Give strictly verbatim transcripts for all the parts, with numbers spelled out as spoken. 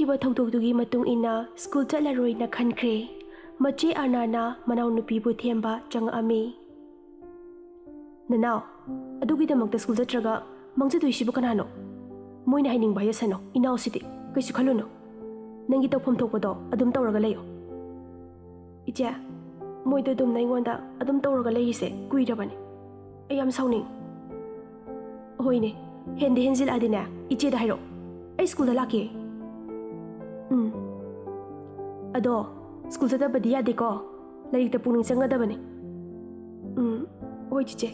ꯊꯣꯛꯈꯤꯕ ꯊꯧꯗꯣꯛꯇꯨꯒꯤ ꯃꯇꯨꯡ ꯏꯟꯅ ꯁ꯭ꯀꯨꯜ ꯆꯠꯂꯔꯣꯏꯅ ꯈꯟꯈ꯭ꯔꯦ꯫ ꯃꯆꯦ ꯑꯥꯔꯅꯥꯅ ꯃꯅꯥꯎꯅꯨꯄꯤꯕꯨ ꯊꯦꯝꯕ ꯆꯪꯉꯛꯑꯝꯃꯤ꯫ "ꯅꯅꯥꯎ, ꯑꯗꯨꯒꯤꯗꯃꯛꯇ ꯁ꯭ꯀꯨꯜ ꯆꯠꯇ꯭ꯔꯒ ꯃꯥꯡꯖꯗꯣꯏꯁꯤꯕꯨ ꯀꯅꯥꯅꯣ? ꯃꯣꯏꯅ ꯍꯥꯏꯅꯤꯡꯕ ꯍꯥꯏꯖꯁꯅꯨ, ꯏꯅꯥꯎꯁꯤꯗꯤ꯫ ꯀꯩꯁꯨ ꯈꯜꯂꯨꯅꯨ꯫ ꯅꯪꯒꯤ ꯇꯧꯐꯝ ꯊꯣꯛꯄꯗꯣ ꯑꯗꯨꯝ ꯇꯧꯔꯒ ꯂꯩꯌꯨ꯫" "ꯏꯆꯦ, ꯃꯣꯏꯗꯣ ꯑꯗꯨꯝꯅ ꯑꯩꯉꯣꯟꯗ ꯑꯗꯨꯝ ꯇꯧꯔꯒ ꯂꯩꯔꯤꯁꯦ ꯀꯨꯏꯔꯕꯅꯦ꯫ ꯑꯩ ꯌꯥꯝ ꯁꯥꯎꯅꯤꯡ꯫" "ꯍꯣꯏꯅꯦ, ꯍꯦꯟꯗꯤ ꯍꯦꯟꯖꯤꯜꯂꯛꯑꯗꯤꯅꯦ, ꯏꯆꯦꯗ ꯍꯥꯏꯔꯛꯑꯣ꯫ ꯑꯩ ꯁ꯭ꯀꯨꯜꯗ ꯂꯥꯛꯀꯦ꯫" "ꯎꯝ꯫ ꯑꯗꯣ ꯁ꯭ꯀꯨꯜ ꯆꯠꯇꯕꯗꯤ ꯌꯥꯗꯦꯀꯣ꯫ ꯂꯥꯏꯔꯤꯛꯇ ꯄꯨꯛꯅꯤꯡ ꯆꯪꯒꯗꯕꯅꯦ꯫" "ꯎꯝ, ꯍꯣꯏ ꯆꯤꯆꯦ꯫"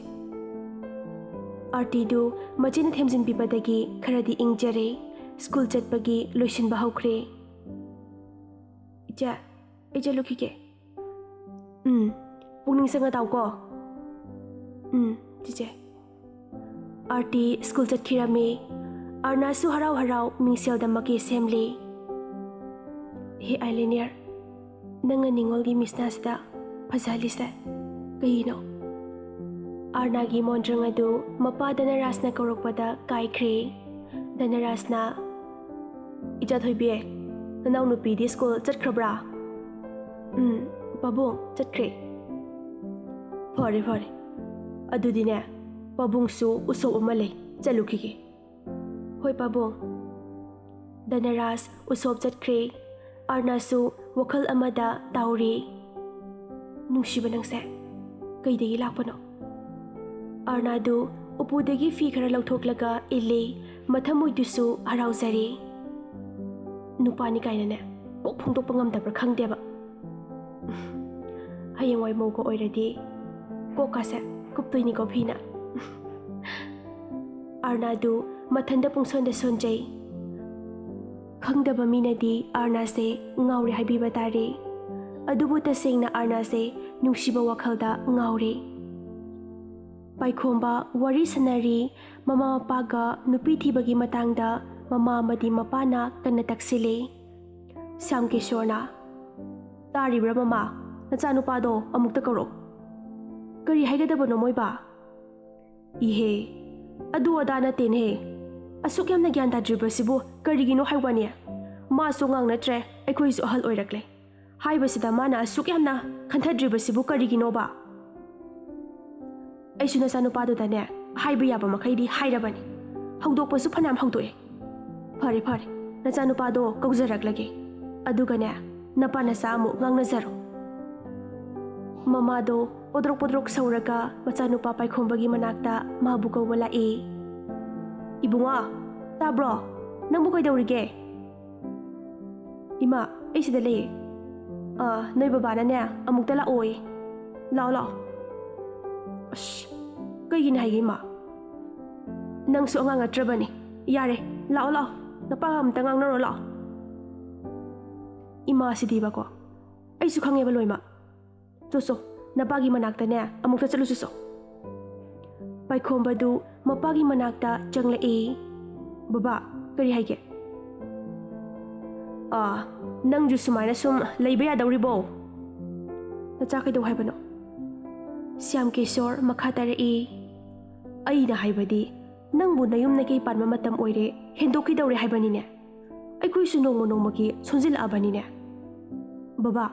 ꯑꯥꯔꯇꯤꯗꯨ ꯃꯆꯦꯅ ꯊꯦꯝꯖꯤꯟꯕꯤꯕꯗꯒꯤ ꯈꯔꯗꯤ ꯏꯪꯖꯔꯦ꯫ ꯁ꯭ꯀꯨꯜ ꯆꯠꯄꯒꯤ ꯂꯣꯏꯁꯤꯟꯕ ꯍꯧꯈ꯭ꯔꯦ꯫ "ꯏꯆꯦ, ꯑꯩ ꯆꯠꯂꯨꯈꯤꯒꯦ꯫" "ꯎꯝ, ꯄꯨꯛꯅꯤꯡ ꯆꯪꯅ ꯇꯥꯎꯀꯣ꯫" "ꯎꯝ, ꯆꯤꯆꯦ꯫" ꯑꯥꯔꯇꯤ ꯁ꯭ꯀꯨꯜ ꯆꯠꯈꯤꯔꯝꯃꯤ꯫ ꯑꯥꯔꯅꯥꯁꯨ ꯍꯔꯥꯎ ꯍꯔꯥꯎ ꯃꯤꯡꯁꯦꯜꯗ ꯃꯀꯦ ꯁꯦꯝꯂꯤ꯫ "ꯍꯦ ꯑꯥꯏꯂꯦꯅꯤꯌꯔ, ꯅꯪꯅ ꯅꯤꯉꯣꯜꯒꯤ ꯃꯤꯁꯅꯥꯁꯤꯗ ꯐꯖꯍꯜꯂꯤꯁꯦ ꯀꯩꯒꯤꯅꯣ?" ꯑꯥꯔꯅꯥꯒꯤ ꯃꯣꯟꯗ꯭ꯔꯪ ꯑꯗꯨ ꯃꯄꯥ ꯙꯅꯔꯥꯖꯅ ꯀꯧꯔꯛꯄꯗ ꯀꯥꯏꯈ꯭ꯔꯦ꯫ ꯙꯅꯔꯥꯖꯅ, "ꯏꯆꯥ ꯊꯣꯏꯕꯤ, ꯅꯅꯥꯎꯅꯨꯄꯤꯗꯤ ꯁ꯭ꯀꯨꯜ ꯆꯠꯈ꯭ꯔꯕ꯭ꯔꯥ?" "ꯎꯝ, ꯄꯥꯕꯨꯡ, ꯆꯠꯈ꯭ꯔꯦ꯫" "ꯐꯔꯦ, ꯐꯔꯦ꯫ ꯑꯗꯨꯗꯤꯅꯦ, ꯄꯥꯕꯨꯡꯁꯨ ꯎꯁꯣꯞ ꯑꯃ ꯂꯩ, ꯆꯠꯂꯨꯈꯤꯒꯦ꯫" "ꯍꯣꯏ, ꯄꯥꯕꯨꯡ꯫" ꯙꯅꯔꯥꯖ ꯎꯁꯣꯞ ꯆꯠꯈ꯭ꯔꯦ꯫ ꯑꯥꯔꯅꯥꯁꯨ ꯋꯥꯈꯜ ꯑꯃꯗ ꯇꯥꯎꯔꯤ꯫ "ꯅꯨꯡꯁꯤꯕ ꯅꯪꯁꯦ ꯀꯩꯗꯒꯤ ꯂꯥꯛꯄꯅꯣ?" ꯑꯥꯔꯅꯥꯗꯨ ꯎꯄꯨꯗꯒꯤ ꯐꯤ ꯈꯔ ꯂꯧꯊꯣꯛꯂꯒ ꯏꯜꯂꯤ꯫ ꯃꯊꯃꯣꯏꯗꯨꯁꯨ ꯍꯔꯥꯎꯖꯔꯤ꯫ ꯅꯨꯄꯥꯅꯤ ꯀꯥꯏꯅꯅꯦ, ꯀꯣꯛ ꯐꯣꯡꯗꯣꯛꯄ ꯉꯝꯗꯕ꯭ꯔꯥ ꯈꯪꯗꯦꯕ꯫ ꯍꯌꯦꯡꯋꯥꯏ ꯃꯧꯒ ꯑꯣꯏꯔꯗꯤ ꯀꯣꯛꯀꯥꯁꯦ ꯀꯨꯞꯇꯣꯏꯅꯤꯀꯣ ꯐꯤꯅ꯫ ꯑꯥꯔꯅꯥꯗꯨ ꯃꯊꯟꯇ ꯄꯨꯡꯁꯣꯟꯗ ꯁꯣꯟꯖꯩ꯫ ꯈꯪꯗꯕ ꯃꯤꯅꯗꯤ ꯑꯥꯔꯅꯥꯁꯦ ꯉꯥꯎꯔꯦ ꯍꯥꯏꯕꯤꯕ ꯇꯥꯔꯦ꯫ ꯑꯗꯨꯕꯨ ꯇꯁꯦꯡꯅ ꯑꯥꯔꯅꯥꯁꯦ ꯅꯨꯡꯁꯤꯕ ꯋꯥꯈꯜꯗ ꯉꯥꯎꯔꯦ꯫ ꯄꯥꯏꯈꯣꯝꯕ ꯋꯥꯔꯤ ꯁꯥꯟꯅꯔꯤ꯫ ꯃꯃꯥ ꯃꯄꯥꯒ ꯅꯨꯄꯤ ꯊꯤꯕꯒꯤ ꯃꯇꯥꯡꯗ ꯃꯃꯥ ꯑꯃꯗꯤ ꯃꯄꯥꯅ ꯀꯟꯅ ꯇꯛꯁꯤꯜꯂꯤ꯫ ꯁ꯭ꯌꯥꯝ ꯀꯤꯁꯣꯔꯅ, "ꯇꯥꯔꯤꯕ꯭ꯔꯥ ꯃꯃꯥ? ꯅꯆꯥꯅꯨꯄꯥꯗꯣ ꯑꯃꯨꯛꯇ ꯀꯧꯔꯛꯎ꯫" "ꯀꯔꯤ ꯍꯥꯏꯒꯗꯕꯅꯣ ꯃꯣꯏꯕꯥ?" "ꯏꯍꯦ, ꯑꯗꯨ ꯑꯗꯥ ꯅꯠꯇꯦꯅꯦꯍꯦ꯫ ꯑꯁꯨꯛ ꯌꯥꯝꯅ ꯒ꯭ꯌꯥꯟ ꯇꯥꯗ꯭ꯔꯤꯕꯁꯤꯕꯨ ꯀꯔꯤꯒꯤꯅꯣ ꯍꯥꯏ ꯋꯥꯅꯦ?" ꯃꯥꯁꯨ ꯑꯉꯥꯡ ꯅꯠꯇ꯭ꯔꯦ, ꯑꯩꯈꯣꯏꯁꯨ ꯑꯍꯜ ꯑꯣꯏꯔꯛꯂꯦ꯫ ꯍꯥꯏꯕꯁꯤꯗ ꯃꯥꯅ ꯑꯁꯨꯛ ꯌꯥꯝꯅ ꯈꯟꯊꯗ꯭ꯔꯤꯕꯁꯤꯕꯨ ꯀꯔꯤꯒꯤꯅꯣꯕ? ꯑꯩꯁꯨ ꯅꯆꯥꯅꯨꯄꯥꯗꯨꯗꯅꯦ, ꯍꯥꯏꯕ ꯌꯥꯕ ꯃꯈꯩꯗꯤ ꯍꯥꯏꯔꯕꯅꯤ꯫ ꯍꯧꯗꯣꯛꯄꯁꯨ ꯐꯅꯌꯥꯝ ꯍꯧꯗꯣꯛꯑꯦ꯫ ꯐꯔꯦ, ꯐꯔꯦ, ꯅꯆꯥꯅꯨꯄꯥꯗꯣ ꯀꯧꯖꯔꯛꯂꯒꯦ꯫ ꯑꯗꯨꯒꯅꯦ, ꯅꯄꯥ ꯅꯆꯥ ꯑꯃꯨꯛ ꯉꯥꯡꯅꯖꯔꯣ꯫ ꯃꯃꯥꯗꯣ ꯄꯣꯗ꯭ꯔꯣꯛ ꯄꯣꯗ꯭ꯔꯣꯛ ꯁꯧꯔꯒ ꯃꯆꯥꯅꯨꯄꯥ ꯄꯥꯏꯈꯣꯝꯕꯒꯤ ꯃꯅꯥꯛꯇ ꯃꯥꯕꯨ ꯀꯧꯕ ꯂꯥꯛꯏ꯫ "ꯏꯕꯨꯡꯉꯣ, ꯇꯥꯕ꯭ꯔꯣ? ꯅꯪꯕꯨ ꯀꯩꯗꯧꯔꯤꯒꯦ?" "ꯏꯃꯥ, ꯑꯩ ꯁꯤꯗ ꯂꯩꯌꯦ꯫ ꯑꯥ, ꯅꯣꯏ ꯕꯕꯥꯅꯅꯦ ꯑꯃꯨꯛꯇ ꯂꯥꯛꯑꯣꯌꯦ꯫ ꯂꯥꯛꯑꯣ, ꯂꯥꯛꯑꯣ꯫" "ꯑꯁ, ꯀꯩꯒꯤꯅꯣ ꯍꯥꯏꯒꯦ ꯏꯃꯥ? ꯅꯪꯁꯨ ꯑꯉꯥꯡ ꯅꯠꯇ꯭ꯔꯕꯅꯤ꯫ ꯌꯥꯔꯦ, ꯂꯥꯛꯑꯣ, ꯂꯥꯛꯑꯣ꯫ ꯅꯄꯥꯒ ꯑꯝꯇ ꯉꯥꯡꯅꯔꯣ, ꯂꯥꯛꯑꯣ꯫" ꯏꯃꯥꯁꯤꯗꯤꯕꯀꯣ, ꯑꯩꯁꯨ ꯈꯪꯉꯦꯕ ꯂꯣꯏꯃꯛ꯫ "ꯆꯣ, ꯆꯣ, ꯅꯄꯥꯒꯤ ꯃꯅꯥꯛꯇꯅꯦ ꯑꯃꯨꯛꯇ ꯆꯠꯂꯨꯁꯤ ꯆꯣ꯫" ꯄꯥꯏꯈꯣꯝꯕꯗꯨ ꯃꯄꯥꯒꯤ ꯃꯅꯥꯛꯇ ꯆꯪꯂꯛꯏ꯫ "ꯕꯕꯥ, ꯀꯔꯤ ꯍꯥꯏꯒꯦ?" "ꯑꯥ, ꯅꯪꯁꯨ ꯁꯨꯃꯥꯏꯅ ꯁꯨꯝ ꯂꯩꯕ ꯌꯥꯗꯧꯔꯤꯕꯣ? ꯅꯆꯥ ꯀꯩꯗꯧ ꯍꯥꯏꯕꯅꯣ?" ꯁ꯭ꯌꯥꯝ ꯀꯤꯁꯣꯔ ꯃꯈꯥ ꯇꯥꯔꯛꯏ꯫ "ꯑꯩꯅ ꯍꯥꯏꯕꯗꯤ, ꯅꯪꯕꯨ ꯅꯌꯨꯝ ꯅꯀꯩ ꯄꯥꯟꯕ ꯃꯇꯝ ꯑꯣꯏꯔꯦ, ꯍꯦꯟꯗꯣꯛꯈꯤꯗꯧꯔꯦ ꯍꯥꯏꯕꯅꯤꯅꯦ꯫ ꯑꯩꯈꯣꯏꯁꯨ ꯅꯣꯡꯃ ꯅꯣꯡꯃꯒꯤ ꯁꯣꯟꯖꯤꯜꯂꯛꯑꯕꯅꯤꯅꯦ꯫" "ꯕꯕꯥ,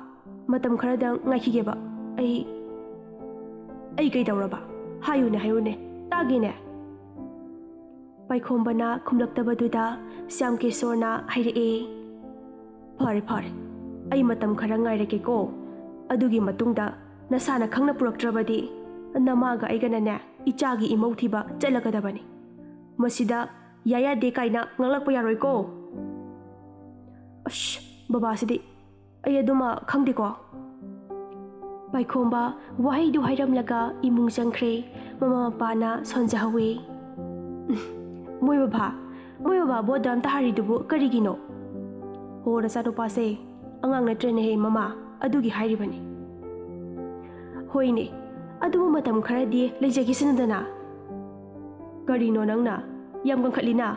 ꯃꯇꯝ ꯈꯔꯗꯪ ꯉꯥꯏꯈꯤꯒꯦꯕ꯫ ꯑꯩ, ꯑꯩ ꯀꯩꯗꯧꯔꯕ? ꯍꯥꯏꯌꯨꯅꯦ, ꯍꯥꯏꯌꯨꯅꯦ, ꯇꯥꯒꯦꯅꯦ꯫" ꯄꯥꯏꯈꯣꯝꯕꯅ ꯈꯨꯝꯂꯛꯇꯕꯗꯨꯗ ꯁ꯭ꯌꯥꯝ ꯀꯤꯁꯣꯔꯅ ꯍꯥꯏꯔꯛꯑꯦ, "ꯐꯔꯦ, ꯐꯔꯦ, ꯑꯩ ꯃꯇꯝ ꯈꯔ ꯉꯥꯏꯔꯒꯦꯀꯣ꯫ ꯑꯗꯨꯒꯤ ꯃꯇꯨꯡꯗ ꯅꯁꯥꯅ ꯈꯪꯅ ꯄꯨꯔꯛꯇ꯭ꯔꯕꯗꯤ ꯅꯃꯥꯒ ꯑꯩꯒꯅꯅꯦ ꯏꯆꯥꯒꯤ ꯏꯃꯧ ꯊꯤꯕ ꯆꯠꯂꯒꯗꯕꯅꯤ꯫ ꯃꯁꯤꯗ ꯌꯥꯏ ꯌꯥꯗꯦ ꯀꯥꯏꯅ ꯉꯥꯡꯂꯛꯄ ꯌꯥꯔꯣꯏꯀꯣ꯫" "ꯑꯁ, ꯕꯕꯥꯁꯤꯗꯤ, ꯑꯩ ꯑꯗꯨꯃ ꯈꯪꯗꯦꯀꯣ꯫" ꯄꯥꯏꯈꯣꯝꯕ ꯋꯥꯍꯩꯗꯨ ꯍꯥꯏꯔꯝꯂꯒ ꯏꯃꯨꯡ ꯆꯪꯈ꯭ꯔꯦ꯫ ꯃꯃꯥ ꯃꯄꯥꯅ ꯁꯣꯟꯖꯍꯧꯋꯤ꯫ "ꯃꯣꯏ ꯕꯕꯥ, ꯃꯣꯏ ꯕꯕꯥꯕꯨ ꯑꯗꯨ ꯑꯝꯇ ꯍꯥꯏꯔꯤꯗꯨꯕꯨ ꯀꯔꯤꯒꯤꯅꯣ?" "ꯍꯣ, ꯅꯆꯥꯅꯨꯄꯥꯁꯦ ꯑꯉꯥꯡ ꯅꯠꯇ꯭ꯔꯦꯅꯦꯍꯦ ꯃꯃꯥ, ꯑꯗꯨꯒꯤ ꯍꯥꯏꯔꯤꯕꯅꯤ꯫" "ꯍꯣꯏꯅꯦ, ꯑꯗꯨꯕꯨ ꯃꯇꯝ ꯈꯔꯗꯤ ꯂꯩꯖꯈꯤꯁꯅꯨꯗꯅ꯫" "ꯀꯔꯤꯅꯣ ꯅꯪꯅ ꯌꯥꯝ ꯀꯟꯈꯠꯂꯤꯅ?"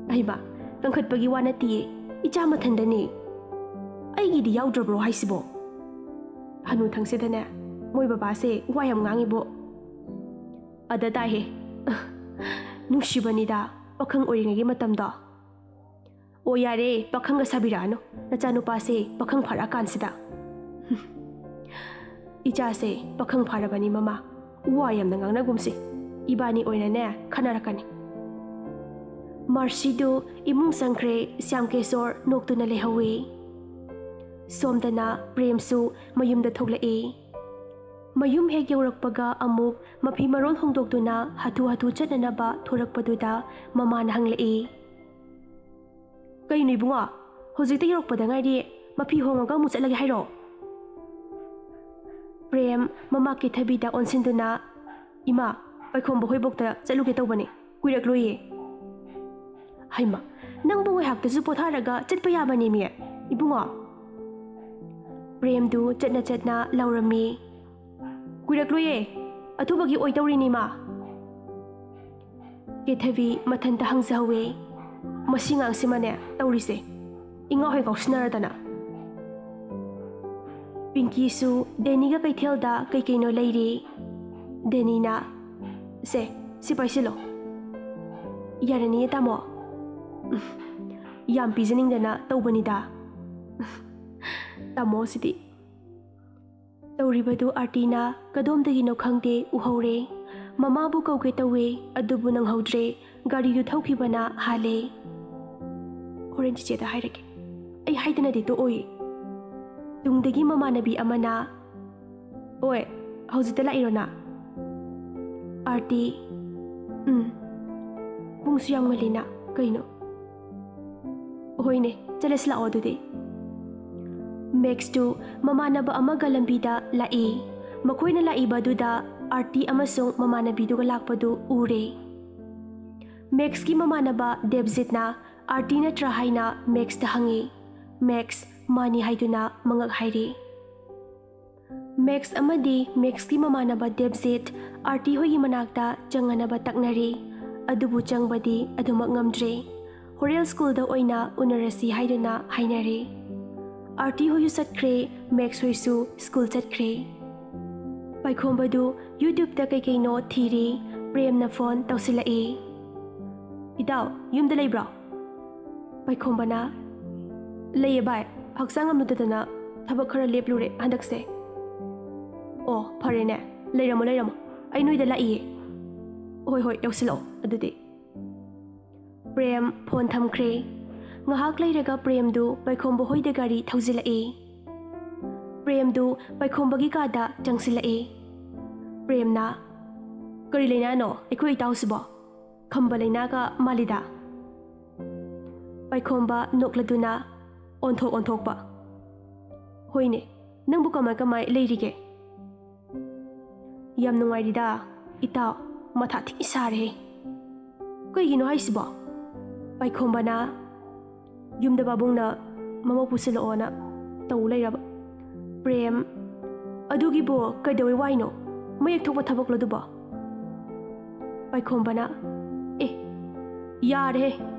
"ꯑꯍꯩꯃ, ꯀꯟꯈꯠꯄꯒꯤ ꯋꯥ ꯅꯠꯇꯤꯌꯦ, ꯏꯆꯥ ꯃꯊꯟꯗꯅꯦ꯫ ꯑꯩꯒꯤꯗꯤ ꯌꯥꯎꯗ꯭ꯔꯕ꯭ꯔꯣ ꯍꯥꯏꯁꯤꯕꯣ?" ꯍꯅꯨꯊꯪꯁꯤꯗꯅꯦ, ꯃꯣꯏ ꯕꯕꯥꯁꯦ ꯋꯥ ꯌꯥꯝ ꯉꯥꯡꯉꯤꯕꯣ꯫ ꯑꯗ ꯇꯥꯏꯍꯦ꯫ ꯅꯨꯡꯁꯤꯕꯅꯤꯗ, ꯄꯥꯈꯪ ꯑꯣꯏꯔꯤꯉꯩꯒꯤ ꯃꯇꯝꯗꯣ꯫ ꯑꯣ, ꯌꯥꯔꯦ, ꯄꯥꯈꯪꯒ ꯁꯥꯕꯤꯔꯛꯑꯅꯨ꯫ ꯅꯆꯥꯅꯨꯄꯥꯁꯦ ꯄꯥꯈꯪ ꯐꯥꯔꯛꯑꯀꯥꯟꯁꯤꯗ꯫ ꯏꯆꯥꯁꯦ ꯄꯥꯈꯪ ꯐꯥꯔꯕꯅꯤ ꯃꯃꯥ꯫ ꯋꯥ ꯌꯥꯝꯅ ꯉꯥꯡꯅꯒꯨꯝꯁꯤ꯫ ꯏꯕꯥꯅꯤ ꯑꯣꯏꯅꯅꯦ ꯈꯟꯅꯔꯛꯀꯅꯤ꯫ ꯃꯥꯔꯁꯤꯗꯨ ꯏꯃꯨꯡ ꯆꯪꯈ꯭ꯔꯦ꯫ ꯁ꯭ꯌꯥꯝꯀꯦꯁꯣꯔ ꯅꯣꯛꯇꯨꯅ ꯂꯩꯍꯧꯋꯤ꯫ ꯁꯣꯝꯗꯅ ꯄ꯭ꯔꯦꯝꯁꯨ ꯃꯌꯨꯝꯗ ꯊꯣꯛꯂꯛꯏ꯫ ꯃꯌꯨꯝ ꯍꯦꯛ ꯌꯧꯔꯛꯄꯒ ꯑꯃꯨꯛ ꯃꯐꯤ ꯃꯔꯣꯜ ꯍꯣꯡꯗꯣꯛꯇꯨꯅ ꯍꯥꯊꯨ ꯍꯥꯊꯨ ꯆꯠꯅꯅꯕ ꯊꯣꯔꯛꯄꯗꯨꯗ ꯃꯃꯥꯅ ꯍꯪꯂꯛꯏ, "ꯀꯩꯅꯣ ꯏꯕꯨꯡꯉꯣ, ꯍꯧꯖꯤꯛꯇ ꯌꯧꯔꯛꯄꯗ ꯉꯥꯏꯔꯤ, ꯃꯐꯤ ꯍꯣꯡꯉꯒ ꯑꯃꯨꯛ ꯆꯠꯂꯒꯦ ꯍꯥꯏꯔꯣ?" ꯄ꯭ꯔꯦꯝ ꯃꯃꯥ ꯀꯦꯊꯕꯤꯗ ꯑꯣꯟꯁꯤꯟꯗꯨꯅ, "ꯏꯃꯥ, ꯄꯥꯏꯈꯣꯝꯕ ꯍꯣꯏꯕꯣꯛꯇ ꯆꯠꯂꯨꯒꯦ ꯇꯧꯕꯅꯤ, ꯀꯨꯏꯔꯛꯂꯣꯏꯌꯦ꯫" "ꯍꯩꯃ, ꯅꯪꯕꯨ ꯉꯥꯏꯍꯥꯛꯇꯁꯨ ꯄꯣꯊꯥꯔꯒ ꯆꯠꯄ ꯌꯥꯕꯅꯦꯃꯤ ꯏꯕꯨꯡꯉꯣ꯫" ꯄ꯭ꯔꯦꯝꯗꯨ ꯆꯠꯅ ꯆꯠꯅ ꯂꯥꯎꯔꯝꯃꯤ, "ꯀꯨꯏꯔꯛꯂꯣꯏꯌꯦ, ꯑꯊꯨꯕꯒꯤ ꯑꯣꯏꯗꯧꯔꯤꯅꯤ ꯏꯃꯥ꯫" ꯀꯦꯊꯕꯤ ꯃꯊꯟꯇ ꯍꯪꯖꯍꯧꯋꯦ, "ꯃꯁꯤ ꯉꯥꯡꯁꯤꯃꯅꯦ ꯇꯧꯔꯤꯁꯦ, ꯏꯉꯥꯎ ꯍꯦꯛ ꯉꯥꯎꯁꯤꯟꯅꯔꯗꯅ꯫" ꯄꯤꯡꯀꯤꯁꯨ ꯗꯦꯅꯤꯒ ꯀꯩꯊꯦꯜꯗ ꯀꯩ ꯀꯩꯅꯣ ꯂꯩꯔꯤ꯫ ꯗꯦꯅꯤꯅ, "ꯁꯦ, ꯁꯤ ꯄꯥꯏꯁꯤꯜꯂꯣ꯫" "ꯌꯥꯔꯅꯤꯌꯦ ꯇꯥꯃꯣ꯫" "ꯌꯥꯝ ꯄꯤꯖꯅꯤꯡꯗꯅ ꯇꯧꯕꯅꯤꯗ꯫ ꯇꯥꯃꯣꯁꯤꯗꯤ꯫" ꯇꯧꯔꯤꯕꯗꯨ ꯑꯥꯔꯇꯤꯅ ꯀꯗꯣꯝꯗꯒꯤꯅꯣ ꯈꯪꯗꯦ ꯎꯍꯧꯔꯦ꯫ ꯃꯃꯥꯕꯨ ꯀꯧꯒꯦ ꯇꯧꯋꯦ, ꯑꯗꯨꯕꯨ ꯅꯪꯍꯧꯗ꯭ꯔꯦ꯫ ꯒꯥꯔꯤꯗꯨ ꯊꯧꯈꯤꯕꯅ ꯍꯥꯜꯂꯦ꯫ "ꯍꯣꯔꯦꯟ ꯆꯤꯆꯦꯗ ꯍꯥꯏꯔꯒꯦ꯫ ꯑꯩ ꯍꯥꯏꯗꯅꯗꯤ ꯇꯣꯛꯑꯣꯏ꯫" ꯇꯨꯡꯗꯒꯤ ꯃꯃꯥꯟꯅꯕꯤ ꯑꯃꯅ, "ꯑꯣꯏ, ꯍꯧꯖꯤꯛꯇ ꯂꯥꯛꯏꯔꯣ ꯅꯪ?" ꯑꯥꯔꯇꯤ, "ꯎꯝ꯫ ꯄꯨꯡꯁꯨ ꯌꯥꯝ ꯉꯜꯂꯤꯅ, ꯀꯩꯅꯣ?" "ꯍꯣꯏꯅꯦ, ꯆꯠꯂꯁꯤ ꯂꯥꯛꯑꯣ ꯑꯗꯨꯗꯤ꯫" ꯃꯦꯛꯁꯇꯨ ꯃꯃꯥꯟꯅꯕ ꯑꯃꯒ ꯂꯝꯕꯤꯗ ꯂꯥꯛꯏ꯫ ꯃꯈꯣꯏꯅ ꯂꯥꯛꯏꯕ ꯑꯗꯨꯗ ꯑꯥꯔꯇꯤ ꯑꯃꯁꯨꯡ ꯃꯃꯥꯟꯅꯕꯤꯗꯨꯒ ꯂꯥꯛꯄꯗꯨ ꯎꯔꯦ꯫ ꯃꯦꯛꯁꯀꯤ ꯃꯃꯥꯟꯅꯕ ꯗꯦꯕꯖꯤꯠꯅ ꯑꯥꯔꯇꯤ ꯅꯠꯇ꯭ꯔꯥ ꯍꯥꯏꯅ ꯃꯦꯛꯁꯇ ꯍꯪꯉꯤ꯫ ꯃꯦꯛꯁ ꯃꯥꯅꯤ ꯍꯥꯏꯗꯨꯅ ꯃꯉꯛ ꯍꯥꯏꯔꯤ꯫ ꯃꯦꯛꯁ ꯑꯃꯗꯤ ꯃꯦꯛꯁꯀꯤ ꯃꯃꯥꯟꯅꯕ ꯗꯦꯕꯖꯤꯠ ꯑꯥꯔꯇꯤ ꯍꯣꯏꯒꯤ ꯃꯅꯥꯛꯇ ꯆꯪꯉꯅꯕ ꯇꯛꯅꯔꯤ꯫ ꯑꯗꯨꯕꯨ ꯆꯪꯕꯗꯤ ꯑꯗꯨꯃꯛ ꯉꯝꯗ꯭ꯔꯦ꯫ ꯍꯣꯔꯦꯟ ꯁ꯭ꯀꯨꯜꯗ ꯑꯣꯏꯅ ꯎꯅꯔꯁꯤ ꯍꯥꯏꯗꯨꯅ ꯍꯥꯏꯅꯔꯦ꯫ ꯑꯥꯔꯇꯤ ꯍꯣꯏꯁꯨ ꯆꯠꯈ꯭ꯔꯦ, ꯃꯦꯛꯁ ꯍꯣꯏꯁꯨ ꯁ꯭ꯀꯨꯜ ꯆꯠꯈ꯭ꯔꯦ꯫ ꯄꯥꯏꯈꯣꯝꯕꯗꯨ ꯌꯨꯇ꯭ꯌꯨꯕꯇ ꯀꯩꯀꯩꯅꯣ ꯊꯤꯔꯤ꯫ ꯄ꯭ꯔꯦꯝꯅ ꯐꯣꯟ ꯇꯧꯁꯤꯜꯂꯛꯏ꯫ "ꯏꯇꯥꯎ, ꯌꯨꯝꯗ ꯂꯩꯕ꯭ꯔꯣ?" ꯄꯥꯏꯈꯣꯝꯕꯅ, "ꯂꯩꯌꯦ ꯚꯥꯏ, ꯍꯛꯆꯥꯡ ꯉꯝꯂꯨꯗꯗꯅ ꯊꯕꯛ ꯈꯔ ꯂꯦꯞꯂꯨꯔꯦ ꯍꯟꯗꯛꯁꯦ"꯫ "ꯑꯣ, ꯐꯔꯦꯅꯦ, ꯂꯩꯔꯝꯃꯣ ꯂꯩꯔꯝꯃꯣ, ꯑꯩ ꯅꯣꯏꯗ ꯂꯥꯛꯏꯌꯦ"꯫ "ꯍꯣꯏ ꯍꯣꯏ, ꯌꯧꯁꯤꯜꯂꯛꯑꯣ ꯑꯗꯨꯗꯤ"꯫ ꯄ꯭ꯔꯦꯝ ꯐꯣꯟ ꯊꯝꯈ꯭ꯔꯦ꯫ ꯉꯥꯏꯍꯥꯛ ꯂꯩꯔꯒ ꯄ꯭ꯔꯦꯝꯗꯨ ꯄꯥꯏꯈꯣꯝꯕ ꯍꯣꯏꯗ ꯒꯥꯔꯤ ꯊꯧꯖꯤꯜꯂꯛꯏ꯫ ꯄ꯭ꯔꯦꯝꯗꯨ ꯄꯥꯏꯈꯣꯝꯕꯒꯤ ꯀꯥꯗ ꯆꯪꯁꯤꯜꯂꯛꯏ꯫ ꯄ꯭ꯔꯦꯝꯅ, "ꯀꯔꯤ ꯂꯩꯅꯥꯅꯣ ꯑꯩꯈꯣꯏ ꯏꯇꯥꯎꯁꯤꯕꯣ? ꯈꯝꯕ ꯂꯩꯅꯥꯒ ꯃꯥꯜꯂꯤꯗ"꯫ ꯄꯥꯏꯈꯣꯝꯕ ꯅꯣꯛꯂꯗꯨꯅ ꯑꯣꯟꯊꯣꯛ ꯑꯣꯟꯊꯣꯛꯄ꯫ "ꯍꯣꯏꯅꯦ, ꯅꯪꯕꯨ ꯀꯃꯥꯏ ꯀꯃꯥꯏ ꯂꯩꯔꯤꯒꯦ?" "ꯌꯥꯝ ꯅꯨꯡꯉꯥꯏꯔꯤꯗ, ꯏꯇꯥꯎ, ꯃꯊꯥ ꯊꯤ ꯁꯥꯔꯦꯍꯦ"꯫ "ꯀꯩꯒꯤꯅꯣ ꯍꯥꯏꯁꯤꯕꯣ?" ꯄꯥꯏꯈꯣꯝꯕꯅ, "ꯌꯨꯝꯗ ꯄꯥꯕꯨꯡꯅ ꯃꯃꯧ ꯄꯨꯁꯤꯜꯂꯛꯑꯣꯅ ꯇꯧ ꯂꯩꯔꯕ"꯫ ꯄ꯭ꯔꯦꯝ, "ꯑꯗꯨꯒꯤꯕꯨ ꯀꯩꯗꯧꯋꯦ ꯋꯥꯏꯅꯣ? ꯃꯌꯦꯛ ꯊꯣꯛꯄ ꯊꯕꯛꯂꯣ ꯑꯗꯨꯕꯣ?" ꯄꯥꯏꯈꯣꯝꯕꯅ, "ꯑꯦ, ꯌꯥꯔꯦꯍꯦ,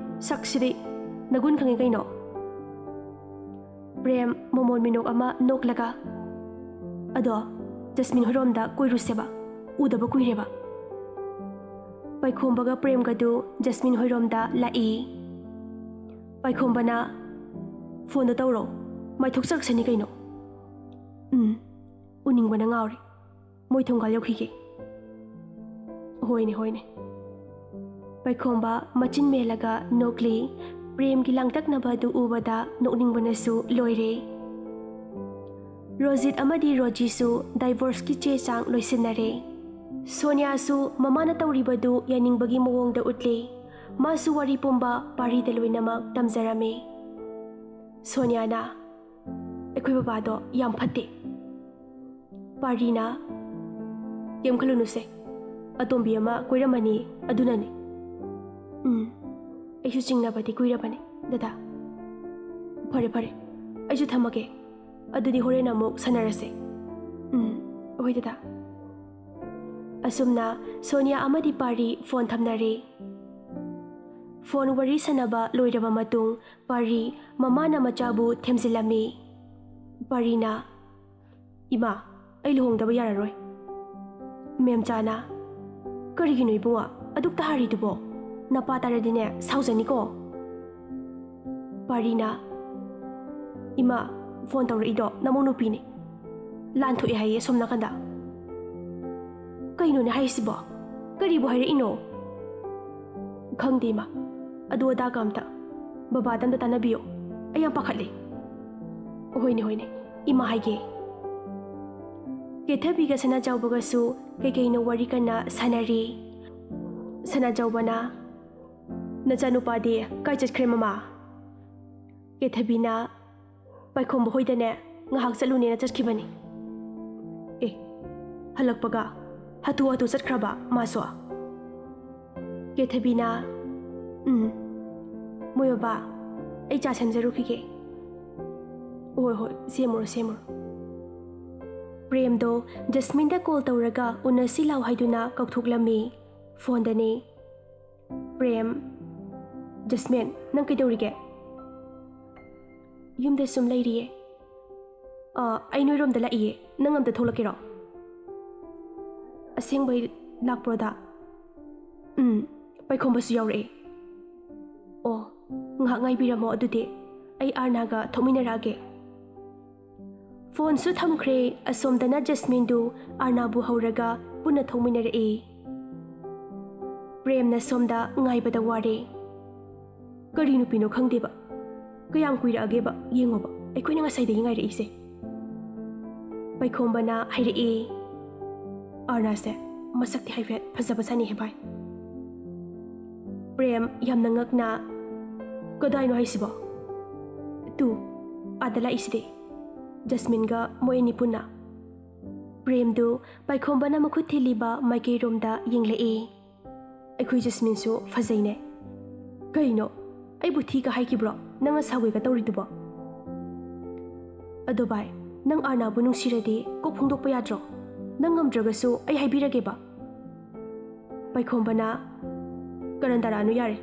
ꯁꯛꯁꯤꯗꯤ ꯅꯒꯨꯟ ꯈꯪꯉꯤ ꯀꯩꯅꯣ"꯫ ꯄ꯭ꯔꯦꯝ ꯃꯃꯣꯟ ꯃꯤꯅꯣꯛ ꯑꯃ ꯅꯣꯛꯂꯒ, "ꯑꯗꯣ ꯖꯁꯃꯤꯟ ꯍꯣꯏꯔꯣꯝꯗ ꯀꯣꯏꯔꯨꯁꯦꯕ, ꯎꯗꯕ ꯀꯨꯏꯔꯦꯕ"꯫ ꯄꯥꯏꯈꯣꯝꯕꯒ ꯄ꯭ꯔꯦꯝꯒꯗꯨ ꯖꯁꯃꯤꯟ ꯍꯣꯏꯔꯣꯝꯗ ꯂꯥꯛꯏ꯫ ꯄꯥꯏꯈꯣꯝꯕꯅ, "ꯐꯣꯟꯗꯣ ꯇꯧꯔꯣ, ꯃꯥꯏꯊꯣꯛꯆꯔꯛꯁꯅꯤ ꯀꯩꯅꯣ"꯫ "ꯎꯝ, ꯎꯅꯤꯡꯕꯅ ꯉꯥꯎꯔꯦ꯫ ꯃꯣꯏ ꯊꯣꯡꯒꯥꯜ ꯌꯧꯈꯤꯒꯦ"꯫ "ꯍꯣꯏꯅꯦ, ꯍꯣꯏꯅꯦ"꯫ ꯄꯥꯏꯈꯣꯝꯕ ꯃꯆꯤꯟ ꯃꯦꯜꯂꯒ ꯅꯣꯛꯂꯤ꯫ ꯄ꯭ꯔꯦꯝꯒꯤ ꯂꯥꯡꯇꯛꯅꯕ ꯑꯗꯨ ꯎꯕꯗ ꯅꯣꯛꯅꯤꯡꯕꯅꯁꯨ ꯂꯣꯏꯔꯦ꯫ ꯔꯣꯖꯤꯠ ꯑꯃꯗꯤ ꯔꯣꯖꯤꯁꯨ ꯗꯥꯏꯚꯣꯔꯁꯀꯤ ꯆꯦ ꯆꯥꯡ ꯂꯣꯏꯁꯤꯟꯅꯔꯦ꯫ ꯁꯣꯅꯤꯌꯥꯁꯨ ꯃꯃꯥꯅ ꯇꯧꯔꯤꯕꯗꯨ ꯌꯥꯅꯤꯡꯕꯒꯤ ꯃꯑꯣꯡꯗ ꯎꯠꯂꯤ꯫ ꯃꯥꯁꯨ ꯋꯥꯔꯤ ꯄꯨꯝꯕ ꯄꯥꯔꯤꯗ ꯂꯣꯏꯅꯃꯛ ꯇꯝꯖꯔꯝꯃꯤ꯫ ꯁꯣꯅꯤꯌꯥꯅ, "ꯑꯩꯈꯣꯏ ꯕꯕꯥꯗꯣ ꯌꯥꯝ ꯐꯠꯇꯦ"꯫ ꯄꯥꯔꯤꯅ, "ꯀꯩꯝ ꯈꯜꯂꯨꯅꯨꯁꯦ, ꯑꯇꯣꯝꯕꯤ ꯑꯃ ꯀꯣꯏꯔꯝꯃꯅꯤ, ꯑꯗꯨꯅꯅꯤ"꯫ "ꯎꯝ, ꯑꯩꯁꯨ ꯆꯤꯡꯅꯕꯗꯤ ꯀꯨꯏꯔꯕꯅꯤ, ꯗꯗꯥ"꯫ "ꯐꯔꯦ, ꯐꯔꯦ, ꯑꯩꯁꯨ ꯊꯝꯃꯒꯦ꯫ ꯑꯗꯨꯗꯤ ꯍꯣꯔꯦꯟ ꯑꯃꯨꯛ ꯁꯥꯟꯅꯔꯁꯦ"꯫ "ꯎꯝ, ꯍꯣꯏ, ꯗꯗꯥ"꯫ ꯑꯁꯨꯝꯅ ꯁꯣꯅꯤꯌꯥ ꯑꯃꯗꯤ ꯄꯥꯔꯤ ꯐꯣꯟ ꯊꯝꯅꯔꯦ꯫ ꯐꯣꯟ ꯋꯥꯔꯤ ꯁꯥꯟꯅꯕ ꯂꯣꯏꯔꯕ ꯃꯇꯨꯡ, ꯄꯥꯔꯤ ꯃꯃꯥꯅ ꯃꯆꯥꯕꯨ ꯊꯦꯝꯖꯤꯜꯂꯝꯃꯤ꯫ ꯄꯥꯔꯤꯅ, "ꯏꯃꯥ, ꯑꯩ ꯂꯨꯍꯣꯡꯗꯕ ꯌꯥꯔꯔꯣꯏ"꯫ ꯃꯦꯝꯆꯥꯅ, "ꯀꯔꯤꯒꯤꯅꯣ ꯏꯕꯨꯡꯉꯣ, ꯑꯗꯨꯛꯇ ꯍꯥꯏꯔꯤꯗꯨꯕꯣ? ꯅꯄꯥ ꯇꯥꯔꯗꯤꯅꯦ, ꯁꯥꯎꯖꯅꯤꯀꯣ"꯫ ꯄꯥꯔꯤꯅ, "ꯏꯃꯥ, ꯐꯣꯟ ꯇꯧꯔꯛꯏꯗꯣ ꯅꯃꯧ ꯅꯨꯄꯤꯅꯦ꯫ ꯂꯥꯟ ꯊꯣꯛꯑꯦ ꯍꯥꯏꯌꯦ ꯑꯁꯣꯝ ꯅꯥꯀꯟꯗ꯫" "ꯀꯩꯅꯣꯅꯦ ꯍꯥꯏꯁꯤꯕꯣ? ꯀꯔꯤꯕꯨ ꯍꯥꯏꯔꯛꯏꯅꯣ?" "ꯈꯪꯗꯦ ꯏꯃꯥ, ꯑꯗꯨ ꯑꯗꯥꯒ ꯑꯝꯇ ꯕꯕꯥꯗ ꯑꯝꯇ ꯇꯥꯟꯅꯕꯤꯌꯣ, ꯑꯩ ꯌꯥꯝ ꯄꯥꯈꯠꯂꯦ꯫" "ꯍꯣꯏꯅꯦ, ꯍꯣꯏꯅꯦ, ꯏꯃꯥ ꯍꯥꯏꯒꯦ꯫" ꯀꯦꯊꯕꯤꯒ ꯁꯅꯥꯖꯥꯎꯕꯒꯁꯨ ꯀꯩꯀꯩꯅꯣ ꯋꯥꯔꯤ ꯀꯟꯅ ꯁꯥꯟꯅꯔꯤ꯫ ꯁꯅꯥꯖꯥꯎꯕꯅ, "ꯅꯆꯥꯅꯨꯄꯥꯗꯤ ꯀꯥꯏ ꯆꯠꯈ꯭ꯔꯦ ꯃꯃꯥ?" ꯀꯦꯊꯕꯤꯅ, "ꯄꯥꯏꯈꯣꯝꯕ ꯍꯣꯏꯗꯅꯦ ꯉꯥꯏꯍꯥꯛ ꯆꯠꯂꯨꯅꯦꯅ ꯆꯠꯈꯤꯕꯅꯤ꯫" "ꯑꯦ, ꯍꯜꯂꯛꯄꯒ ꯍꯥꯊꯨ ꯍꯥꯊꯨ ꯆꯠꯈ꯭ꯔꯕ ꯃꯥꯁꯨ?" ꯀꯦꯊꯕꯤꯅ, "ꯎꯝ, ꯃꯣꯏ ꯕꯕꯥ, ꯑꯩ ꯆꯥ ꯁꯦꯝꯖꯔꯨꯈꯤꯒꯦ꯫" "ꯍꯣꯏ ꯍꯣꯏ, ꯁꯦꯝꯃꯨꯔꯣ ꯁꯦꯝꯃꯨꯔꯣ꯫" ꯄ꯭ꯔꯦꯝꯗꯣ ꯖꯁꯃꯤꯟꯗ ꯀꯣꯜ ꯇꯧꯔꯒ ꯎꯅꯁꯤ ꯂꯥꯎ ꯍꯥꯏꯗꯨꯅ ꯀꯧꯊꯣꯛꯂꯝꯃꯤ꯫ ꯐꯣꯟꯗꯅꯦ꯫ "ꯄ꯭ꯔꯦꯝ꯫" "ꯖꯁꯃꯤꯟ, ꯅꯪ ꯀꯩꯗꯧꯔꯤꯒꯦ?" "ꯌꯨꯝꯗ ꯁꯨꯝ ꯂꯩꯔꯤꯌꯦ꯫" "ꯑꯥ, ꯑꯩ ꯅꯣꯏꯔꯣꯝꯗ ꯂꯥꯛꯏꯌꯦ, ꯅꯪ ꯑꯝꯇ ꯊꯣꯛꯂꯛꯀꯦꯔꯣ?" "ꯑꯁꯦꯡꯕꯩ ꯂꯥꯛꯄ꯭ꯔꯣꯗ?" "ꯎꯝ, ꯄꯥꯏꯈꯣꯝꯕꯁꯨ ꯌꯥꯎꯔꯛꯑꯦ꯫" "ꯑꯣ, ꯉꯥꯏꯍꯥꯛ ꯉꯥꯏꯕꯤꯔꯝꯃꯣ ꯑꯗꯨꯗꯤ, ꯑꯩ ꯑꯥꯔꯅꯥꯒ ꯊꯣꯛꯃꯤꯟꯅꯔꯛꯑꯒꯦ꯫" ꯐꯣꯟꯁꯨ ꯊꯝꯈ꯭ꯔꯦ꯫ ꯑꯁꯣꯝꯗꯅ ꯖꯁꯃꯤꯟꯗꯨ ꯑꯥꯔꯅꯥꯕꯨ ꯍꯧꯔꯒ ꯄꯨꯟꯅ ꯊꯣꯛꯃꯤꯟꯅꯔꯛꯏ꯫ ꯄ꯭ꯔꯦꯝꯅ ꯁꯣꯝꯗ ꯉꯥꯏꯕꯗ ꯋꯥꯔꯦ꯫ "ꯀꯔꯤ ꯅꯨꯄꯤꯅꯣ ꯈꯪꯗꯦꯕ, ꯀꯌꯥꯝ ꯀꯨꯏꯔꯛꯑꯒꯦꯕ ꯌꯦꯡꯉꯣꯕ, ꯑꯩꯈꯣꯏꯅ ꯉꯁꯥꯏꯗꯒꯤ ꯉꯥꯏꯔꯛꯏꯁꯦ꯫" ꯄꯩꯈꯣꯝꯕꯅ ꯍꯥꯏꯔꯛꯏ, "ꯑꯥꯔꯅꯥꯁꯦ ꯃꯁꯛꯇꯤ ꯍꯥꯏꯐꯦꯠ ꯐꯖꯕ ꯁꯥꯅꯤꯍꯦ ꯚꯥꯏ꯫" ꯄ꯭ꯔꯦꯝ ꯌꯥꯝꯅ ꯉꯛꯅ, "ꯀꯗꯥꯏꯅꯣ ꯍꯥꯏꯁꯤꯕꯣ?" "ꯇꯨ, ꯑꯥꯗ ꯂꯥꯛꯏꯁꯤꯗꯤ, ꯖꯁꯃꯤꯟꯒ ꯃꯣꯏ ꯑꯅꯤ ꯄꯨꯟꯅ꯫" ꯄ꯭ꯔꯦꯝꯗꯨ ꯄꯩꯈꯣꯝꯕꯅ ꯃꯈꯨꯠ ꯊꯤꯜꯂꯤꯕ ꯃꯥꯏꯀꯩꯔꯣꯝꯗ ꯌꯦꯡꯂꯛꯏ꯫ "ꯑꯩꯈꯣꯏ ꯖꯁꯃꯤꯟꯁꯨ ꯐꯖꯩꯅꯦ꯫ ꯀꯩꯅꯣ, ꯑꯩꯕꯨ ꯊꯤꯒ ꯍꯥꯏꯈꯤꯕ꯭ꯔꯣ ꯅꯪꯅ ꯁꯥꯎꯒꯦꯒ ꯇꯧꯔꯤꯗꯨꯕꯣ? ꯑꯗꯣ ꯚꯥꯏ, ꯅꯪ ꯑꯥꯔꯅꯥꯕꯨ ꯅꯨꯡꯁꯤꯔꯗꯤ ꯀꯣꯛ ꯐꯣꯡꯗꯣꯛꯄ ꯌꯥꯗ꯭ꯔꯣ? ꯅꯪ ꯉꯝꯗ꯭ꯔꯒꯁꯨ ꯑꯩ ꯍꯥꯏꯕꯤꯔꯒꯦꯕ꯫" ꯄꯩꯈꯣꯝꯕꯅ, "ꯀꯔꯟ ꯇꯥꯔꯛꯑꯅꯨ ꯌꯥꯔꯦ꯫"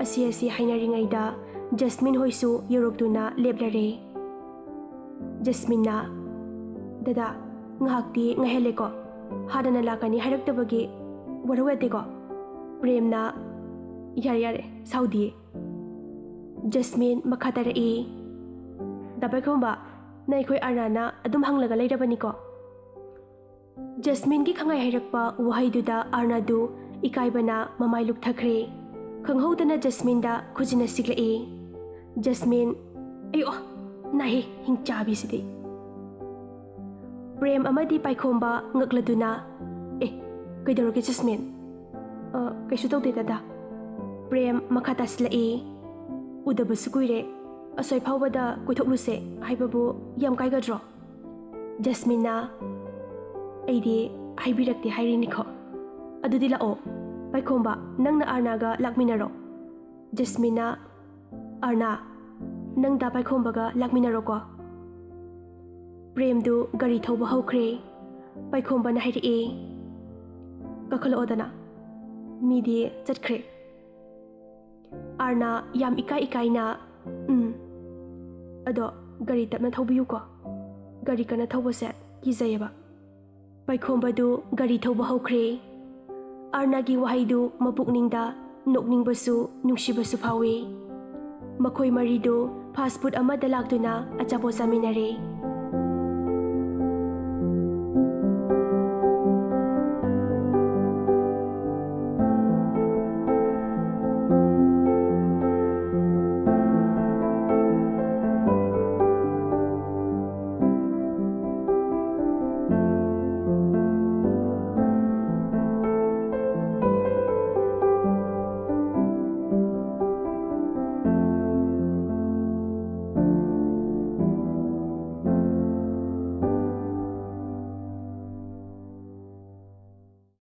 ꯑꯁꯤ ꯑꯁꯤ ꯍꯥꯏꯅꯔꯤꯉꯩꯗ ꯖꯁꯃꯤꯟ ꯍꯣꯏꯁꯨ ꯌꯧꯔꯛꯇꯨꯅ ꯂꯦꯞꯂꯔꯦ꯫ ꯖꯁꯃꯤꯟꯅ, "ꯗꯗꯥ, ꯉꯥꯏꯍꯥꯛꯇꯤ ꯉꯥꯏꯍꯜꯂꯦꯀꯣ, ꯍꯥꯟꯅꯅ ꯂꯥꯛꯀꯅꯤ ꯍꯥꯏꯔꯛꯇꯕꯒꯤ ꯋꯥꯔꯧ ꯌꯥꯗꯦꯀꯣ?" ꯄ꯭ꯔꯦꯝꯅ, "ꯌꯥꯔꯦ ꯌꯥꯔꯦ, ꯁꯥꯎꯗꯤꯌꯦ꯫ ꯖꯁꯃꯤꯟ ꯃꯈꯥ ꯇꯥꯔꯛꯏ, "ꯗꯥ ꯄꯥꯏꯈꯣꯝꯕ, ꯅꯪ ꯑꯩꯈꯣꯏ ꯑꯥꯔꯅꯥꯅ ꯑꯗꯨꯝ ꯍꯪꯂꯒ ꯂꯩꯔꯕꯅꯤꯀꯣ?" ꯖꯁꯃꯤꯟꯒꯤ ꯈꯪꯍꯥꯏ ꯍꯥꯏꯔꯛꯄ ꯋꯥꯍꯩꯗꯨꯗ ꯑꯥꯔꯅꯥꯗꯨ ꯏꯀꯥꯏꯕꯅ ꯃꯃꯥꯏ ꯂꯨꯞꯊꯈ꯭ꯔꯦ꯫ ꯈꯪꯍꯧꯗꯅ ꯖꯁꯃꯤꯟꯗ ꯈꯨꯖꯤꯟꯅ ꯁꯤꯛꯂꯛꯏ꯫ ꯖꯁꯃꯤꯟ, "ꯑꯌꯣ, ꯅꯥꯍꯦ, ꯍꯤꯡꯆꯥꯕꯤꯁꯤꯗꯤ!" ꯄ꯭ꯔꯦꯝ ꯑꯃꯗꯤ ꯄꯥꯏꯈꯣꯝꯕ ꯉꯛꯂꯗꯨꯅ, "ꯑꯦ, ꯀꯩꯗꯧꯔꯒꯦ ꯖꯁꯃꯤꯟ?" "ꯑ, ꯀꯩꯁꯨ ꯇꯧꯗꯦ ꯗꯥꯗꯥ꯫" ꯄ꯭ꯔꯦꯝ ꯃꯈꯥ ꯇꯥꯁꯤꯜꯂꯛꯏ, "ꯎꯗꯕꯁꯨ ꯀꯨꯏꯔꯦ, ꯑꯁꯣꯏ ꯐꯥꯎꯕꯗ ꯀꯣꯏꯊꯣꯛꯂꯨꯁꯦ ꯍꯥꯏꯕꯕꯨ ꯌꯥꯝ ꯀꯥꯏꯒꯗ꯭ꯔꯣ?" ꯖꯁꯃꯤꯟꯅ, "ꯑꯩꯗꯤ ꯍꯥꯏꯕꯤꯔꯛꯇꯦ ꯍꯥꯏꯔꯤꯅꯤꯀꯣ꯫ ꯑꯗꯨꯗꯤ ꯂꯥꯛꯑꯣ, ꯄꯥꯏꯈꯣꯝꯕ, ꯅꯪꯅ ꯑꯥꯔꯅꯥꯒ ꯂꯥꯛꯃꯤꯟꯅꯔꯣ꯫" ꯖꯁꯃꯤꯟꯅ, "ꯑꯥꯔꯅꯥ, ꯅꯪ ꯗꯥ ꯄꯥꯏꯈꯣꯝꯕꯒ ꯂꯥꯛꯃꯤꯟꯅꯔꯣꯀꯣ꯫" ꯄ꯭ꯔꯦꯝꯗꯨ ꯒꯥꯔꯤ ꯊꯧꯕ ꯍꯧꯈ꯭ꯔꯦ꯫ ꯄꯥꯏꯈꯣꯝꯕꯅ ꯍꯥꯏꯔꯛꯑꯦ, "ꯀꯥꯈꯠꯂꯛꯑꯣꯗꯅ, ꯃꯤꯗꯤ ꯆꯠꯈ꯭ꯔꯦ꯫" ꯑꯥꯔꯅꯥ ꯌꯥꯝ ꯏꯀꯥꯏ ꯏꯀꯥꯏꯅ, "ꯎꯝ, ꯑꯗꯣ ꯒꯥꯔꯤ ꯇꯞꯅ ꯊꯧꯕꯤꯌꯨꯀꯣ, ꯒꯥꯔꯤ ꯀꯟꯅ ꯊꯧꯕꯁꯦ ꯀꯤꯖꯩꯌꯦꯕ꯫" ꯄꯥꯏꯈꯣꯝꯕꯗꯨ ꯒꯥꯔꯤ ꯊꯧꯕ ꯍꯧꯈ꯭ꯔꯦ꯫ ꯑꯥꯔꯅꯥꯒꯤ ꯋꯥꯍꯩꯗꯨ ꯃꯄꯨꯛꯅꯤꯡꯗ ꯅꯣꯛꯅꯤꯡꯕꯁꯨ ꯅꯨꯡꯁꯤꯕꯁꯨ ꯐꯥꯎꯏ꯫ ꯃꯈꯣꯏ ꯃꯔꯤꯗꯨ ꯐꯥꯁ ꯐꯨꯗ ꯑꯃꯗ ꯂꯥꯛꯇꯨꯅ ꯑꯆꯥꯄꯣꯠ ꯆꯥꯃꯤꯟꯅꯔꯦ꯫